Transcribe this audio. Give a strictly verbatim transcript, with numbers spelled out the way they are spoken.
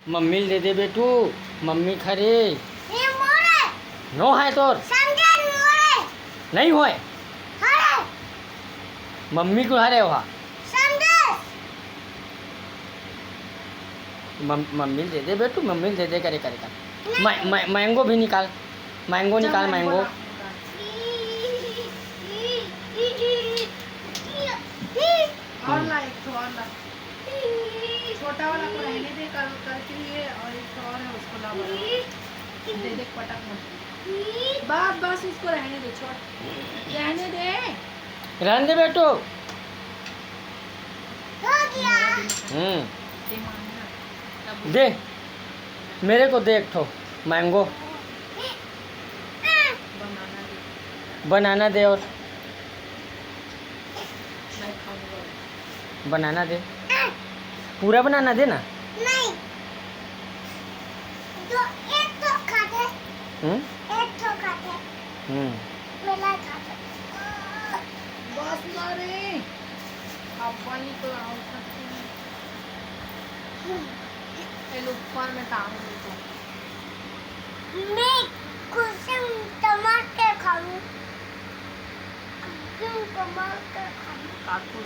Mummy ल दे दे बेटू, मम्मी खा रे। ये मोरे। नो है तोर। समझे मोरे। नहीं होय। हरे। मम्मी को हरे वहा। समझे। मम-, मम्मी ल दे दे बेटू, मम्मी ल दे दे करे, करे, करे। नहीं। मै-, मै-, मैंगो भी निकाल, मैंगो निकाल, मैंगो। और ला, एक ठो और ला। छोटा वाला को रहने दे, कल, कल के लिए, और एक ठो और है, उसको ला, बड़ा वाला। दे दे, पटक मत। बस, बस, उसको रहने दे, छोड़, रहने दे। रहने दे बेटू। हो गया। हम्म। दे, मेरे को दे एक ठो मैंगो। बनाना दे और बनाना दे। पूरा बनाना दे ना। नहीं। दो, एक ठो खाते। हम्म? एक ठो खाते। हम्म। मेला खाते। बस ना रे। अब वही तो आओ सकते हैं। ये लोग ऊपर में काम नहीं करते। मैं कुछ टमाटर खाऊं। कुछ टमाटर खाऊं। काकू